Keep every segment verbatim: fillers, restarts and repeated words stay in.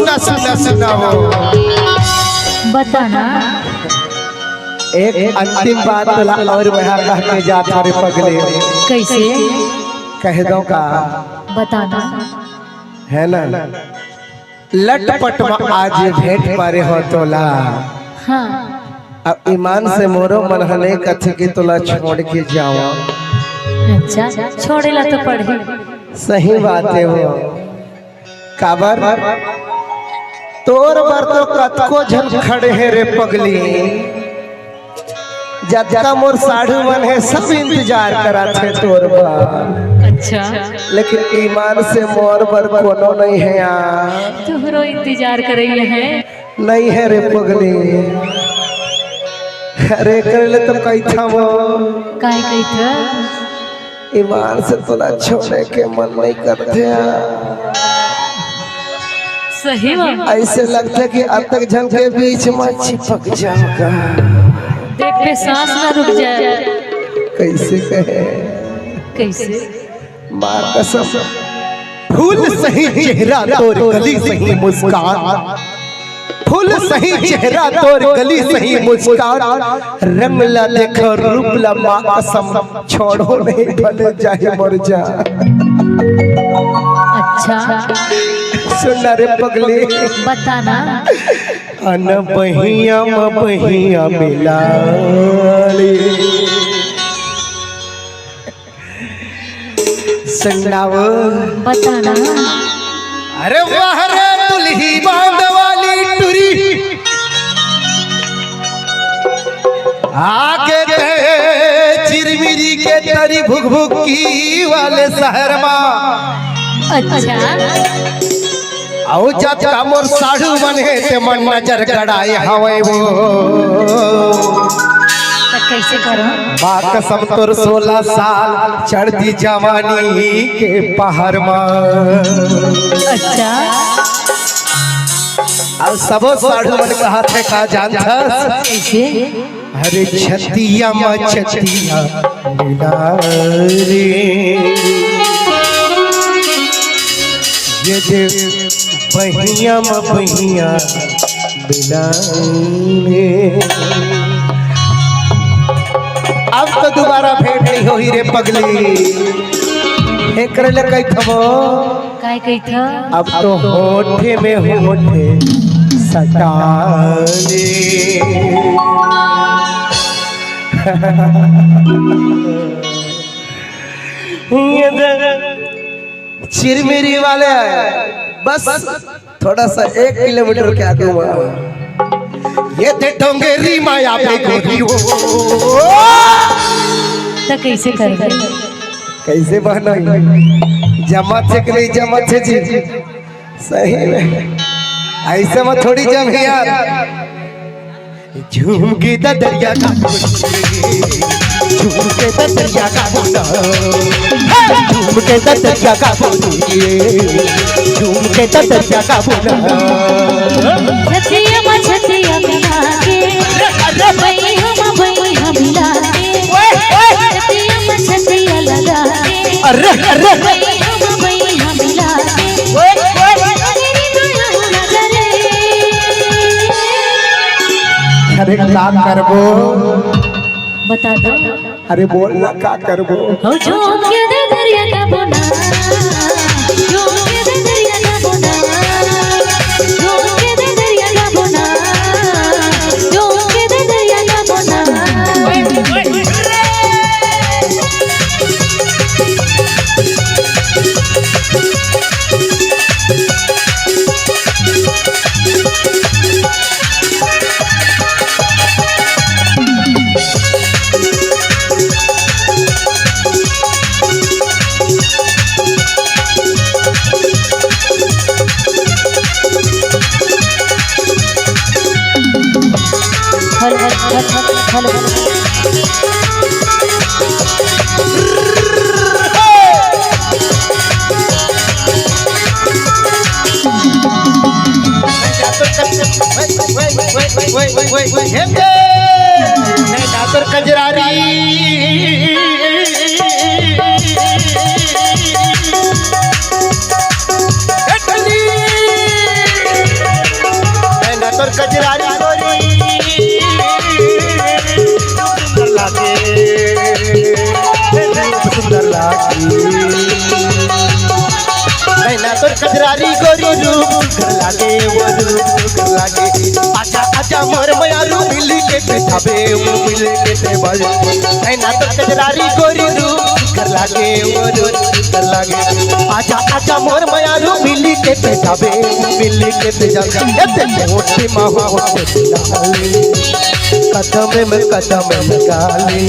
सुना, सुना, सुना वो। बता ना। एक अंतिम बात तोला और मैं कह के जात हँव रे पगली। कैसे? कह दो का? बता ना। है ना? लटपट में आज भेंट पारे हो तोला। हाँ। अब ईमान से मोरो मन ह नइ कथे कि तोला छोड़ के जावँव। अच्छा, छोड़े ला तो पड़ही। सही बात हे वो। काबर? तोर बर तो कतको झन खड़े हे रे पगली। जतका मोर साढ़ू मन हे, सब इंतजार करत हे तोर बर। अच्छा। लेकिन ईमान से मोर बर कोनो नइ हे यार। तोहरो इंतजार करइया हे। नइ हे रे पगली। अरे कर ले तो कहिथँव। काय कहिथँव? ईमान से तोला छोड़े के मन नइ करथे। सही में? अइसे लगथे कि अतक झन के बीच में चिपक जावँव का। देख बे, सांस ना रुक जाए। कैसे कहे? कैसे? माँ कसम। फूल सही चेहरा तोर, कली सही मुस्कान। फूल सही चेहरा तोर, कली सही मुस्कान। रंग ला देखो, रूप ला, माँ कसम, छोड़ो नहीं भले जाए मोर जान। अच्छा। सुन ना रे पगली। बता ना। अन बहिया म बहिया मिला ले। सुन ना वो। बता ना। अरे वाह रे दुल्ही बांध वाली टुरी, आके ते चिरमिरी के तरी भुकभुकी वाले शहर मा। अच्छा। अउ जतका मोर साढ़ू मन हे, ते मन नजर गड़ाए हवय वो। त कइसे करँव? माँ कसम तोर सोलह साल चढ़ती जवानी के पहाड़ मा। अच्छा। अउ सबो साढ़ू मन कहत हे का जानथस? कइसे? अरे छतिया म छतिया मिला रे, ये दे बहिया म बहिया मिला रे। अब तो दोबारा भेंट नहीं होही रे पगली। एकरे ले कहिथँव। काय कहिथँव? अब तो होठे में होठे सटा ले। ये दे चिरमिरी वाले, बस थोड़ा सा एक किलोमीटर के आगू मा। ये दे डोंगरी माया पे गोरी हो। त कइसे करबे? कइसे बहना? जमथे कि नहीं जमथे जी? सही में। अइसे में थोड़ी जमही यार। झूम के ददरिया का बोली, झूम के ददरिया का बोला, झूम के ददरिया का बोली, झूम के ददरिया का बोला। छतिया मा छतिया मिला के, अरे, अरे। बइहा मा बइहा मिला के, ओए, ओए। छतिया मा छतिया लगा के, अरे, अरे। बइहा मा बइहा मिला के, ओए, ओए। अरे का करबो? बता दो। अरे बोल ना, का करबो? हो झूम के ददरिया का बोला, झूम के ददरिया का बोला, झूम के ददरिया का बोला, झूम के ददरिया का बोला। Hello, hello, hello, hello, hello. कजरारी गोरी रूप सुघर लागे, वो रूप सुघर लागे। आजा, आजा मोर मयारू, मिली के बैठाबे, वो मिली के बैठाबे। नैना तो कजरारी गोरी रूप सुघर लागे, वो रूप सुघर लागे। आजा, आजा मोर मयारू, मिली के बैठाबे, वो मिली के बैठाबे। ए ते होठे मा होठ लाली, कदम में कदम लगा ले।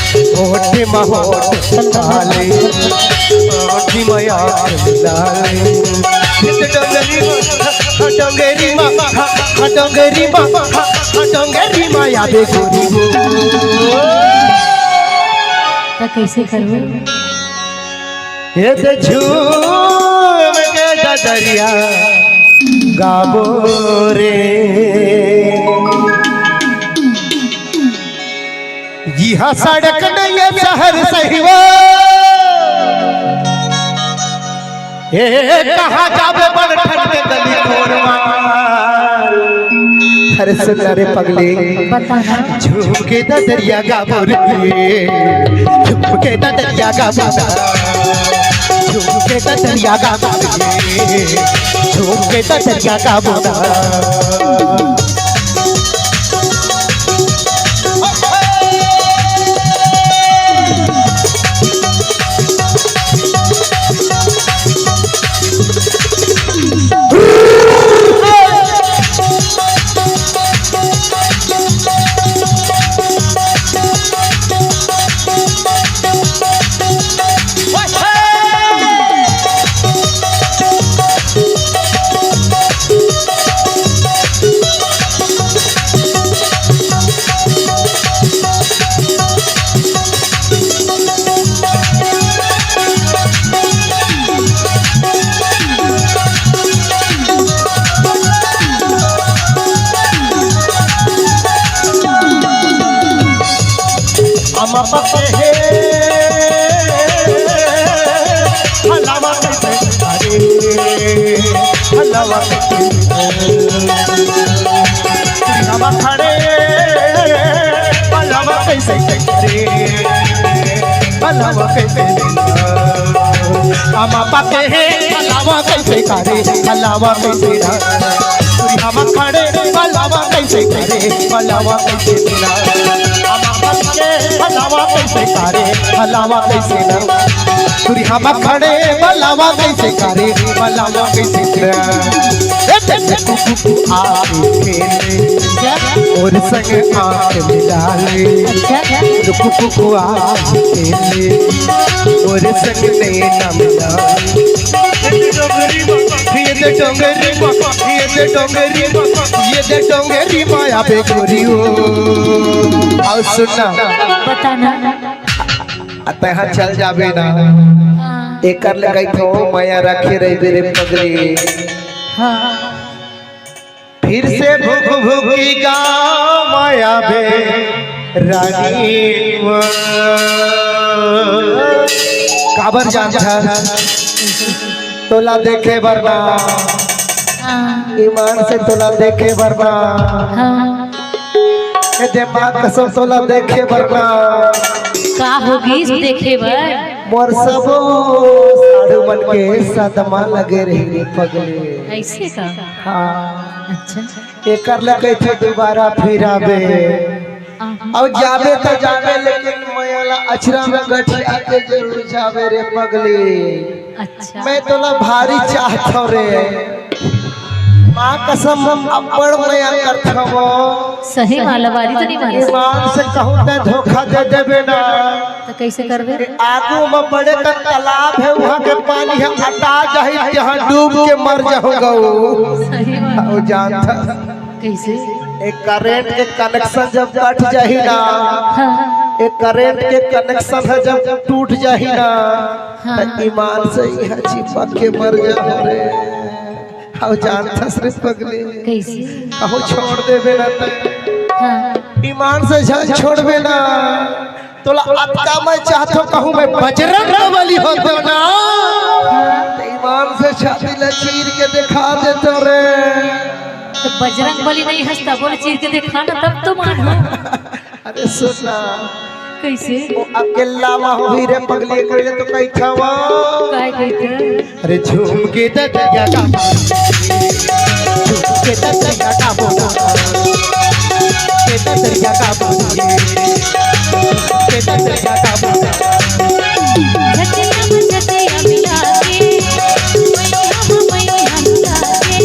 होठे मा होठ लगा ले, आँखी मा आँख मिला ले। डोंगरी मा, डोंगरी मा, डोंगरी मा, डोंगरी मा आबे गोरी हो। त कइसे करबो? ये तो झूम के ददरिया गाबो रे। इहाँ सड़क नइ हे शहर सही वो। ए, कहाँ जाबे बड़ ठंड के गली खोर मा। अरे सुन ना रे पगली। बता ना। झूम के ददरिया गाबो रे। झूम के ददरिया गाबो ना। झूम के ददरिया गाबो रे। झूम के ददरिया गाबो ना। अमा पके हे, हलावा कइसे करे, हलावा कइसे करे। हलावा खड़े, हलावा कइसे करे, हलावा कइसे करे। अमा पके हे, हलावा कइसे करे, हलावा कइसे करे। तुरी हम खड़े, भलावा कइसे करे, भलावा कइसे करे। हम खड़े, भलावा कइसे करे, भलावा कइसे करे। तुरी हम खड़े, भलावा कइसे करे, भलावा कइसे करे। ए, ए, ए, कुकु, कुकु, आ, ए, ए, ए। और संग आंख मिला ले। अच्छा। रुक, रुक, रुक, आ, ए, ए। और संग नैना मिला। ये दे डोंगरी मा, ये दे डोंगरी मा, ये दे डोंगरी मा आबे गोरी हो। अउ सुन ना। बता ना। आ तैं हा चल जाबे ना। हाँ। एकर ले कहिथों मया रखे रहिबे रे पगली। हाँ। फिर से भुक भुकी गाँव मा आबे रानी वो। काबर जानथस? तोला देखे बर ना। हाँ। ईमान से तोला देखे बर ना। हाँ। ए दे माँ कसम तोला देखे बर ना। का होगिस देखे बर? मोर सबो साढ़ू मन के सदमा लगे रही रे पगली। अइसे का? हाँ। अच्छा। एकर ले कहिथों दुबारा फिर आबे। आहा। अउ जाबे त जाबे, लेकिन मया ला अचरा में गठिया के जरूर जाबे रे पगली। अच्छा। मैं तोला भारी चाहत हँव रे। माँ कसम, अब्बड़ मया करत हँव। सही वाला बारी तो नहीं मारा। ईमान से कहूँ तैं धोखा दे देबे ना। तो कइसे करबे? आगू में बड़े कन तालाब हे, उहाँ के पानी ह अटा जाही, तहाँ डूब के मर जाहूँ गऊ। सही बात। अउ जानथस? कइसे? ए करंट के कनेक्शन जब कट जाही ना, हाँ। ए करंट के कनेक्शन ह जब टूट जाही ना, हाँ। त ईमान से इहाँ चिपक के मर जाहूँ रे। अउ जानथस रे पगली? कइसे? कहूँ छोड़ देबे ना तैं। हाँ। ईमान से झन छोड़बे ना। तोला अतका मैं चाहत हँव, कहूँ मैं बजरंग बली होतेंव ना, त ईमान से छाती ला चीर के देखा देतेंव रे। त बजरंग बली नइ हस, त बोल चीर के देखा ना, तब तो मानहूँ। अरे सुन ना। कइसे? वो अकेल्ला मा होही रे पगली, एकरे ले तो कहिथँव। काय कहिथे? अरे झूम के ददरिया का, झूम के ददरिया का बोला, के ददरिया का बोला, के ददरिया का बोला। झटिया में झटिया मिला के, मैया में मैया मिला के,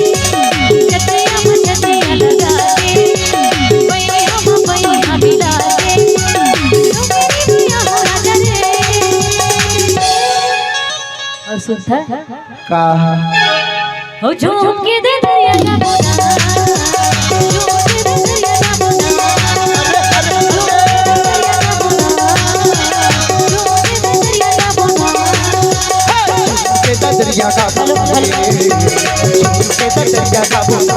झटिया में झटिया लगा के, मैया में मैया मिला के, डोंगरी मैया हो राजा रे। अउ सुनथा? का? हो झूम के ददरिया का बोला, झूम के ददरिया का बोला, झूम के ददरिया का बोला, झूम के ददरिया का बोला। के ददरिया का बोला, के ददरिया का बोला।